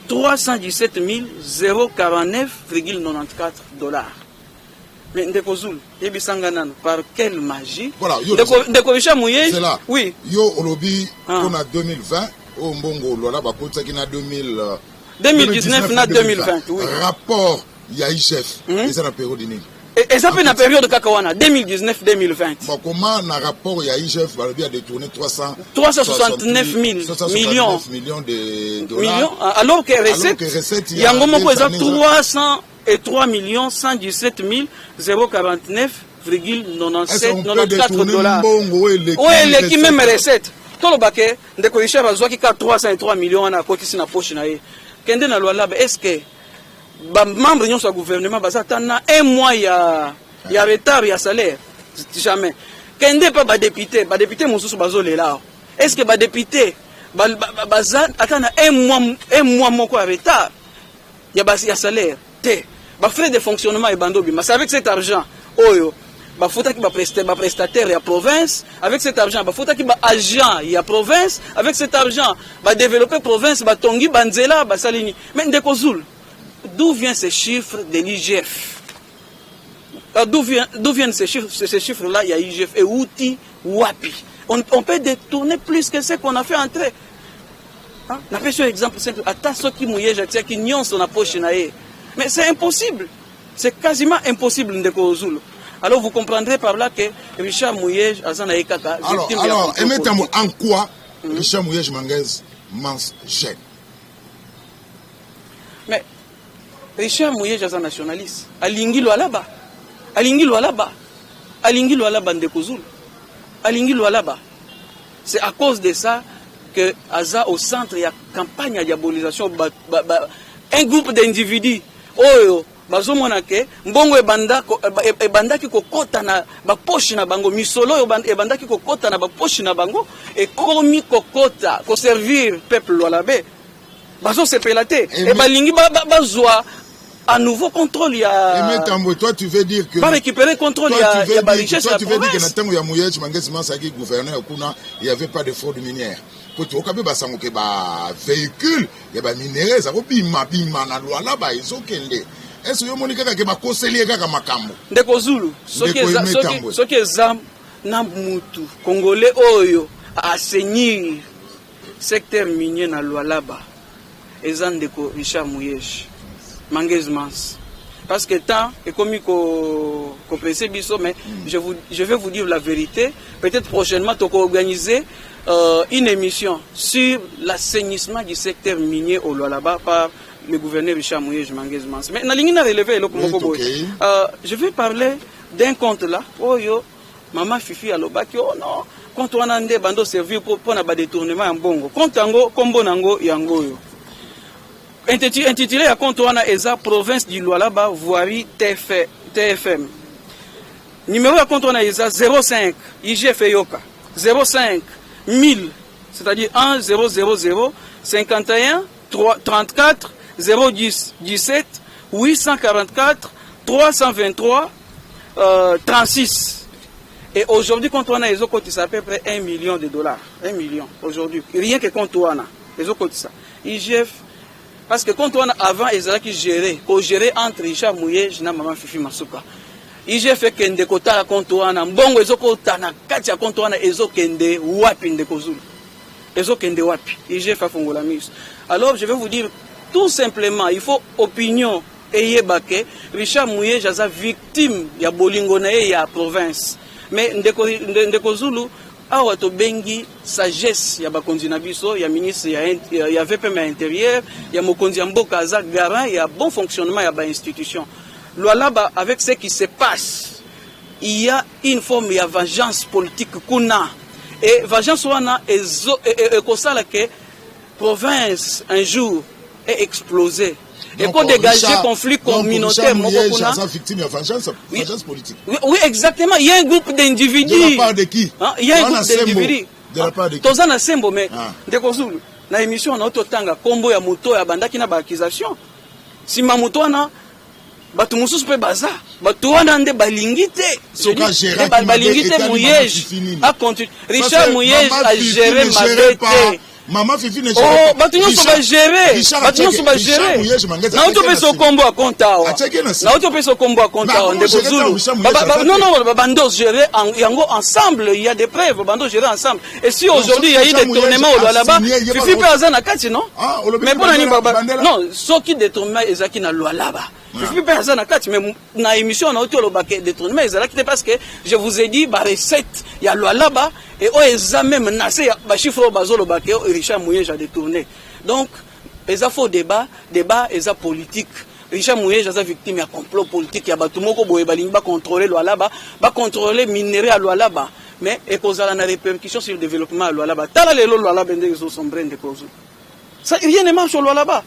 [SPEAKER 2] 317 049,94 dollars. Mais ndeko Zulu, yebisanga nano, par quelle magie?
[SPEAKER 1] Voilà, yo,
[SPEAKER 2] ndeko Richard Muyej.
[SPEAKER 1] C'est là.
[SPEAKER 2] Oui.
[SPEAKER 1] Yo olobi mpona 2020 oyo mbongo Lualaba bakotisaki na 2000,
[SPEAKER 2] 2019 na 2020, oui.
[SPEAKER 1] Rapport ya IGF eza na période nini?
[SPEAKER 2] Eza mpe na période kaka wana, 2019 2020.
[SPEAKER 1] Bon, comment na rapport ya IGF balobi a détourné 300
[SPEAKER 2] 369 000 millions.
[SPEAKER 1] Millions de dollars?
[SPEAKER 2] Millions, alors que recette,
[SPEAKER 1] que recette ya
[SPEAKER 2] yango moko eza
[SPEAKER 1] deux années,
[SPEAKER 2] 303 millions 117 049
[SPEAKER 1] Est-ce qu'on peut
[SPEAKER 2] 97 94
[SPEAKER 1] détourner
[SPEAKER 2] dollars?
[SPEAKER 1] mbongo oyo eleki
[SPEAKER 2] Oyo eleki même
[SPEAKER 1] recette?
[SPEAKER 2] Recette, toloba ke ndeko Richard azwaki ka 303 millions wana, akotisi na poche na ye. Kende na Lualaba, est ce que bamembre nyonso ya gouvernement baza ata na un mois ya retard ya salaire? Jamais. Kende mpa badéputé, badéputé mosusu bazolela awa. Est ce que badéputé baza ata na un mois moko ya retard ya salaire te? Bafrais de fonctionnement ebanda obima, c'est avec cet argent oyo bafutaki baprestataire ya province. Avec cet argent bafutaki baagent ya province. Avec cet argent badéveloppe province, batongi banzela, basali nini. Mais ndeko Zulu, d'où vient ces chiffres de l'IGF? D'où viennent ces chiffres-là? Il y a IGF et outil wapi? On peut détourner plus que ce qu'on a fait entrer. Hein? Napesi yo exemple simple: ata soki Muyej atiaki nyonso na poche na ye, mais c'est impossible, c'est quasiment impossible, ndeko Zulu. Alors vous comprendrez par là que Richard Muyej aza na ye kaka
[SPEAKER 1] Alors,
[SPEAKER 2] victime ya
[SPEAKER 1] alors,
[SPEAKER 2] complot
[SPEAKER 1] Aimé Tambo,
[SPEAKER 2] politique.
[SPEAKER 1] En quoi Richard Muyej Mangez Mans gêne?
[SPEAKER 2] Mais Richard Muyej aza nationaliste, alingi Lualaba, alingi Lualaba, alingi Lualaba. Ndeko Zulu, alingi Lualaba. C'est à cause de ça que aza au centre ya campagne ya diabolisation. Un groupe d'individus oyo bazomona ke mbongo ebandaki kokɔta na bapoche na bango, misolo oyo ebandaki kokɔta na bapoche na bango ekomi kokɔta koservir peuple lualabais, bazosepela te. E balingi bazwa à nouveau contrôle ya
[SPEAKER 1] Aimé Tambo, toi tu veux dire que
[SPEAKER 2] ba récupérer contrôle ya ya ba richesse
[SPEAKER 1] ya.
[SPEAKER 2] Ya
[SPEAKER 1] Tu veux dire que na
[SPEAKER 2] province.
[SPEAKER 1] Ntango ya Muyej Mangez Mans azalaki gouverneur kuna, il y avait pas de fraude minière? Po toyoka mpe basango ke bavéhicule ya baminerai eza kobima bima na Lualaba, ezokende. Ese yo omoni kaka ke bakoseli ye kaka makambo?
[SPEAKER 2] Ndeko Zulu, soki
[SPEAKER 1] Ndeko
[SPEAKER 2] eza
[SPEAKER 1] Aimé Tambwe.
[SPEAKER 2] Soki eza na mutu congolais oyo assainir secteur minier na Lualaba, eza ndeko Richard Muyej Mangez Mans, parce que temps ekomi kopresse biso. Mais je vais vous dire la vérité: peut-être prochainement tokoorganiser une émission sur l'assainissement du secteur minier au Lualaba par le gouverneur Richard Muyej Mangez Mans. Mais nalingi na relever eloko moko boye. Je vais parler d'un compte là oyo mama Fifi alobaki: oh non, compte wana nde bando servir mpo na badétournement ya mbongo. Compte yango, nkombo nango yango oyo. Intitulé ya compte wana eza province du Lualaba, voirie TF, TFM. Numéro ya compte wana eza 05, IGF eyoka, 05 1000, c'est-à-dire 1 0 0 0 51 3, 34 010 17 844. 323 36. Et aujourd'hui, compte wana ezokotisa à peu près 1 million de dollars. 1 million aujourd'hui, rien que compte wana ezokotisa. IGF, parce que compte wana avant ezalaki géré, kogéré entre Richard Muyej na mama Fifi Masuka. IGF ekende kotala compte wana, mbongo ezokota na kati ya compte wana ezokende wapi? Ndeko Zulu, ezokende wapi? IGF afongola miso. Alors, je vais vous dire tout simplement, il faut opinion eyeba ke Richard Muyej aza victime ya bolingo na ye ya province. Mais ndeko Zulu, awa tobengi sagesse ya bakonzi na biso, ya ministre ya VPM ya intérieur, ya mokonzi ya mboka, aza garant ya bon fonctionnement ya bainstitution. Lualaba, avec ce qui se passe, il y a une forme ya vengeance politique kuna, et vengeance wana ekosala ke province un jour est explosé et qu'on dégager conflit communautaire.
[SPEAKER 1] Moko kuna victime ya vengeance, vengeance politique.
[SPEAKER 2] Oui, exactement, il y a un groupe d'individus.
[SPEAKER 1] De la part de qui?
[SPEAKER 2] Hein? Il y a un groupe d'individus.
[SPEAKER 1] De la part de qui?
[SPEAKER 2] Toza na sembo, mais ndeko Zulu, na émission na ototanga kombo ya moto oyo abandaki na baaccusation, nsima moto wana, bato mosusu mpe baza bato wana nde balingi te, balingi te Muyej acontinue. Richard Muyej agéré mabe te.
[SPEAKER 1] Mama Fifi ne
[SPEAKER 2] Oh, bato nyonso bagere, bato nyonso bagere. Nauti opesa okombo ya compte awa, nauti opesa okombo ya compte awa, ndeko Zulu. Non, non, bando gérer yango ensemble, il y a des preuves, bando gérer ensemble. Et si aujourd'hui il y a eu des tournements au Lualaba, Fifi mpe aza na kati, non? Mais mpona nini? Non, soki détournement ezalaki na Lualaba, Fifi mpe aza na kati. Mais na émission nauti olobaka, détournement ezalaki te, parce que je vous ai dit barecette ya Lualaba et oyo eza même na se ya bachiffre oyo bazolobaka Richard Muyej a détourné. Donc eza faux débat, débat eza politique. Richard Muyej aza victime ya complot politique ya bato moko boye balingi bacontrôle Lualaba, bacontrôle minerai ya Lualaba, mais ekozala na répercussion sur le développement ya Lualaba. Tala lelo Lualaba ndenge ezosombre, ndeko. Ça, rien ne marche au Lualaba.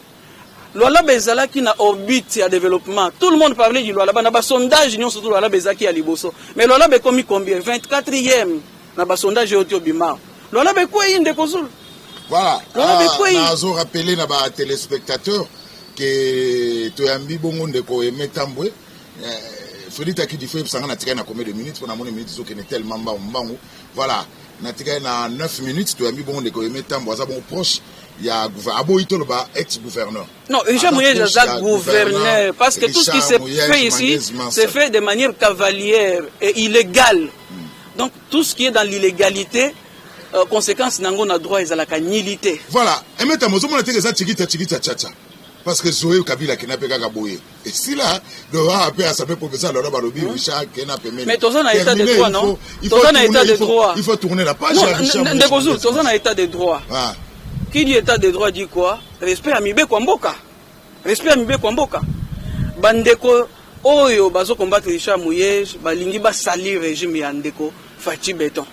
[SPEAKER 2] Lualaba ezalaki na orbite ya développement, tout le monde parlait du Lualaba na basondage nyonso, tout Lualaba ezalaki ya liboso. Mais Lualaba ekomi combien? 24e na basondage oyo ti obima. Lualaba ekwei, ndeko Zulu.
[SPEAKER 1] Voilà.
[SPEAKER 2] Lualaba ekwei.
[SPEAKER 1] Nazo rappeler na batéléspectateur ke toyambi bongo ndeko Aimé Tambwe. Fredi Takidi, fo yebisanga natikali na combien de minutes, mpo namoni minutes ezokende tellement mbangu mbangu. Voilà, natikali na 9 minutes. Toyambi bongo ndeko Aimé Tambwe, aza bongo proche ya aboyi toloba ex gouverneur.
[SPEAKER 2] Non, Richard Muyej aza gouverneur, parce que tout ce qui s'est fait ici, c'est fait de manière cavalière et illégale. Donc tout ce qui est dans l'illégalité, conséquence nango na droit ezalaka nullité.
[SPEAKER 1] Voilà, Aimé Tambwe, ozomona teke eza tikita tikita chacha, parce que Zoé Kabila akenda mpe kaka boye, esila. Donc awa mpe assemblée provinciale lelo balobi Richard kena pembeni.
[SPEAKER 2] Mais toza na état de droit, non? Toza na état de droit.
[SPEAKER 1] Il faut tourner la page.
[SPEAKER 2] Non, ndeko Zulu, toza na état de droit.
[SPEAKER 1] Ah.
[SPEAKER 2] Qui dit état de droit dit quoi? Respect ya mibeko ya mboka, respect ya mibeko ya mboka. Bandeko oyo bazokombattre Richard Muyej balingi basali régime ya ndeko Fatshi Béton,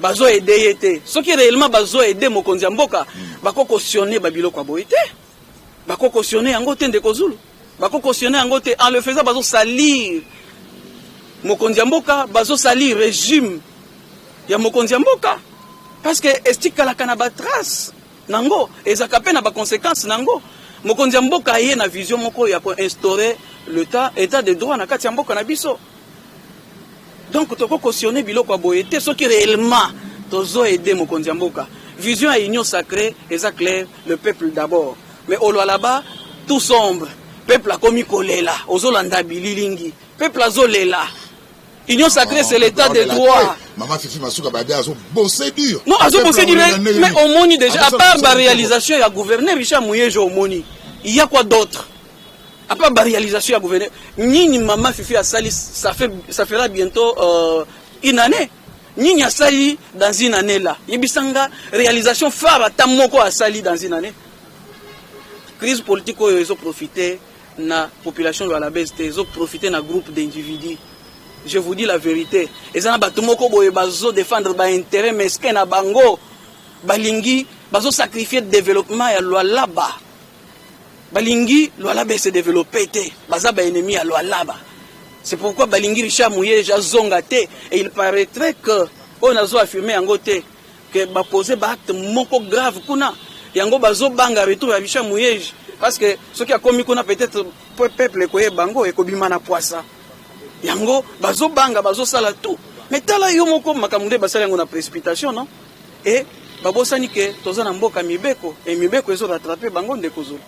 [SPEAKER 2] bazoaider ye te. Soki réellement bazoaider mokonzi ya mboka, bakocautionner babiloko ya boye te, bakocautionner yango te. Ndeko Zulu, bakocautionner yango te. En le faisant, bazosalir mokonzi ya mboka, bazosalir régime ya mokonzi ya mboka, parce que estikalaka na batrace nango, ezalaka mpe na baconséquence nango. Mokonzi ya mboka aye na vision moko ya koinstaurer l'état état de droit na kati ya mboka na biso. Donc tokocautionner biloko ya boye te soki réellement tozoaider mokonzi ya mboka. Vision ya Union sacrée eza claire: le peuple d'abord. Mais au Lualaba, tout sombre, peuple akomi kolela. Ozolanda bililingi, peuple azolela. Union sacrée, c'est l'état de droit.
[SPEAKER 1] Mama Fifi Masuka babi azobose dur.
[SPEAKER 2] Non, azobose dur, mais omoni déjà, à part baréalisation ya gouverneur Richard Muyej, omoni, il y a quoi d'autre à part baréalisation ya gouverneur? Nini mama Fifi asali? Ça fera bientôt une année. Nini asali dans une année là? Yebisanga réalisation phare ata moko asali dans une année. Crise politique oyo ezoprofite na population lualabaise te, ezoprofite na groupe d'individus. Je vous dis la vérité, eza na bato moko boye bazodéfendre baintérêt mesquin na bango, balingi bazosacrifie développement ya Lualaba. Balingi Lualaba ese développe te, baza baennemi ya Lualaba. C'est pourquoi balingi Richard Muyej azonga te. Et il paraîtrait que, oyo nazo affirme yango te, ke bapose baacte moko grave kuna, yango bazobanga retour ya Richard Muyej. Parce que soki akomi kuna, peut-être peuple ekoyeba bango, ekobima na poisa. Yango bazobanga, bazosala tout. Mais tala yo moko makambo nde basali yango na précipitation, non? Et babosani ke toza na mboka mibeko, e mibeko ezorattraper bango, ndeko Zulu.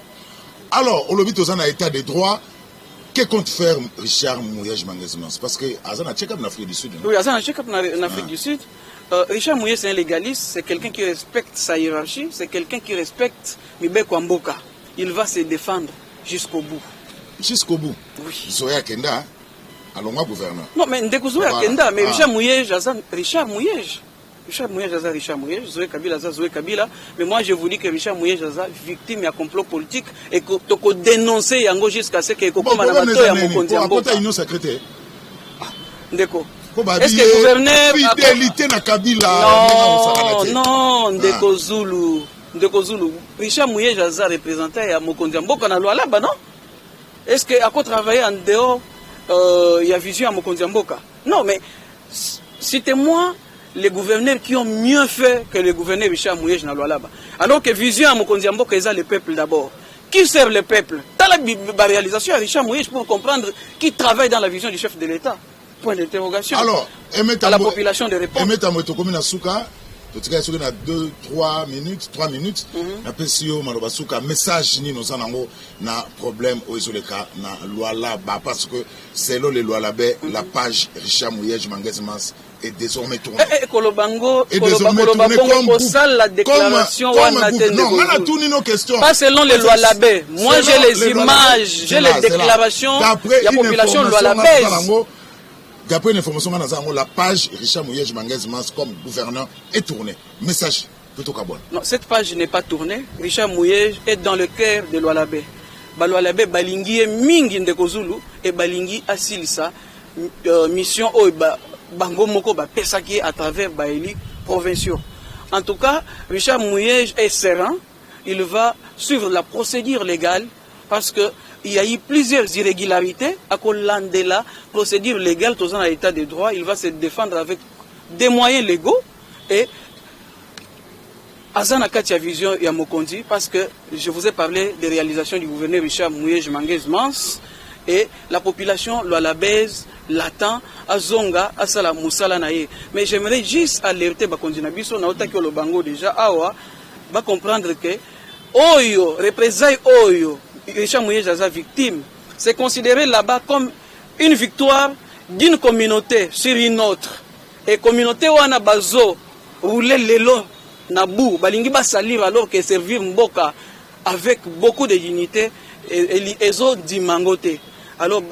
[SPEAKER 1] Alors, olobi toza na état de droit. Que compte faire Richard Muyej Mangez Mans? Parce que aza na check-up en Afrique du Sud, non?
[SPEAKER 2] Oui, aza na check-up en Afrique du Sud. Richard Muyej, c'est un légaliste, c'est quelqu'un qui respecte sa hiérarchie, c'est quelqu'un qui respecte mibeko mboka. Il va se défendre jusqu'au bout.
[SPEAKER 1] Jusqu'au bout.
[SPEAKER 2] Oui.
[SPEAKER 1] Zoé akenda, alongwa gouverneur.
[SPEAKER 2] Non, mais ndeko Zoé akenda, mais Richard Muyej, aza Richard Muyej. Richard Muyej aza Richard Muyej, Zoé Kabila aza Zoé Kabila. Mais moi, je vous dis que Richard Muyej aza victime ya complot politique et que toko dénoncer yango jusqu'à ce que ekokoma na bato ya mokonzi ya mboka.
[SPEAKER 1] Akota union sacrée te.
[SPEAKER 2] Ndeko.
[SPEAKER 1] Po
[SPEAKER 2] Est-ce que gouverneur
[SPEAKER 1] fidélité na Kabila?
[SPEAKER 2] Non, non, ndeko Zulu. Ndeko Zulu, Richard Muyej aza représentant ya mokonzi ya mboka na Lualaba, non? Est-ce que ako travailler en dehors ya vision ya mokonzi ya mboka? Non, mais citez-moi les gouverneurs qui ont mieux fait que le gouverneur Richard Muyej na Lualaba. Alors que vision ya mokonzi ya mboka eza le peuple d'abord. Qui sert le peuple? Tala ba réalisation ya Richard Muyej pour comprendre qui travaille dans la vision du chef de l'État. Point d'interrogation.
[SPEAKER 1] Alors,
[SPEAKER 2] à la population de répondre.
[SPEAKER 1] Aimé Tambo, tokomi na suka, totikali soki na 2 3 minutes, 3 minutes. Napesi yo maloba suka. Message nini oza nango na problème oyo ezoleka na Lualaba? Parce que selon les Lualabais, la page Richard Muyej Mangez Mans est désormais tournée.
[SPEAKER 2] Eh, eh, koloba ngo, koloba bongo, kosala déclaration wana te.
[SPEAKER 1] Non, nga natuni no question.
[SPEAKER 2] Pas selon les Lualabais. Moi, j'ai les images, j'ai les déclarations ya population lualabaise.
[SPEAKER 1] D'après une information nga naza yango, la page Richard Muyej Mangez Mans comme gouverneur est tournée. Message plutôt kabona.
[SPEAKER 2] Non, cette page n'est pas tournée. Richard Muyej est dans le cœur de Lualabé. Balualabais balingi ye mingi, ndeko Zulu, e balingi asilisa mission oyo bango moko bapesaki ye à travers baélus provinciaux. En tout cas, Richard Muyej est serein. Il va suivre la procédure légale parce que il y a eu plusieurs irrégularités. Akolandela procédure légale, toza na état de droit. Il va se défendre avec des moyens légaux et aza na kati ya vision ya mokonzi, parce que je vous ai parlé des réalisations du gouverneur Richard Muyej Mangez Mans et la population lualabaise l'attend azonga asala mosala na ye. Mais j'aimerais juste alerter bakonzi na biso, naotaki oloba yango déjà awa, bacomprendre que oyo représailles oyo Richard Muyej aza victime, c'est considéré là-bas comme une victoire d'une communauté sur une autre, et communauté wana bazo rouler lelo na bu, balingi basalir, alors que servir mboka avec beaucoup de dignité ezodima yango te. Alors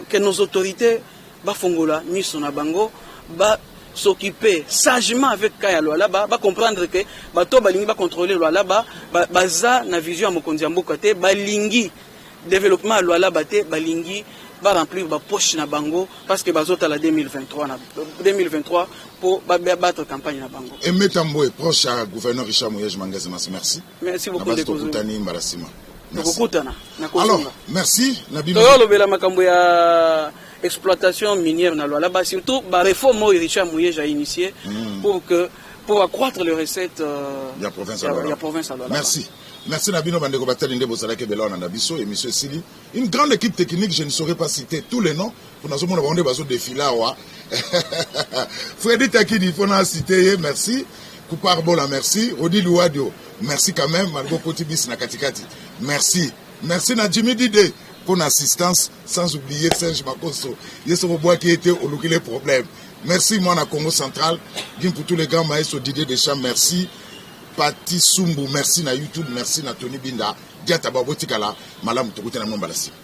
[SPEAKER 2] que nos autorités bafongola miso na bango, ba s'occuper sagement avec cas ya Lualaba, bacomprendre que bato balingi bacontrôler Lualaba baza na vision ya mokonzi ya mboka te, balingi développement ya Lualaba te, balingi baremplir bapoche na bango, parce que bazotala 2023, na 2023 mpo babattre campagne na bango.
[SPEAKER 1] Aimé Tambwe, proche ya gouverneur Richard Muyej Mangez Mans, merci.
[SPEAKER 2] Merci beaucoup.
[SPEAKER 1] Ndeko tokutani mbala nsima.
[SPEAKER 2] Tokokutana.
[SPEAKER 1] Alors, merci na bino.
[SPEAKER 2] Toyolobela makambo ya exploitation minière na Lualaba, surtout baréforme oyo Richard Muyej a initié pour accroître les recettes
[SPEAKER 1] ya province.
[SPEAKER 2] Ya, ya province ya Lualaba.
[SPEAKER 1] Merci, merci na bino bandeko batali nde bozalaki ebele wana na biso. Émission esili. Une grande équipe technique, je ne saurais pas citer tous les noms mpo nazomona bango nde bazodéfiler awa. Fredi Takidi, mpona citer ye, merci. Kupar Bola, merci. Rodi Luadio, merci quand même malgré okoti bisi na katikati, merci. Merci na Jimmy Dide mpona assistance, sans oublier Serge Makoso, ye soko obwaki ye te, oluki les problèmes. Merci mwana Congo Central, Gimputu, les grands maestro Didier Deschamps, merci. Pati Sumbu, merci na YouTube, merci na Tony Binda Diata. Babotikala malamu, tokutana mwa mbala nsima.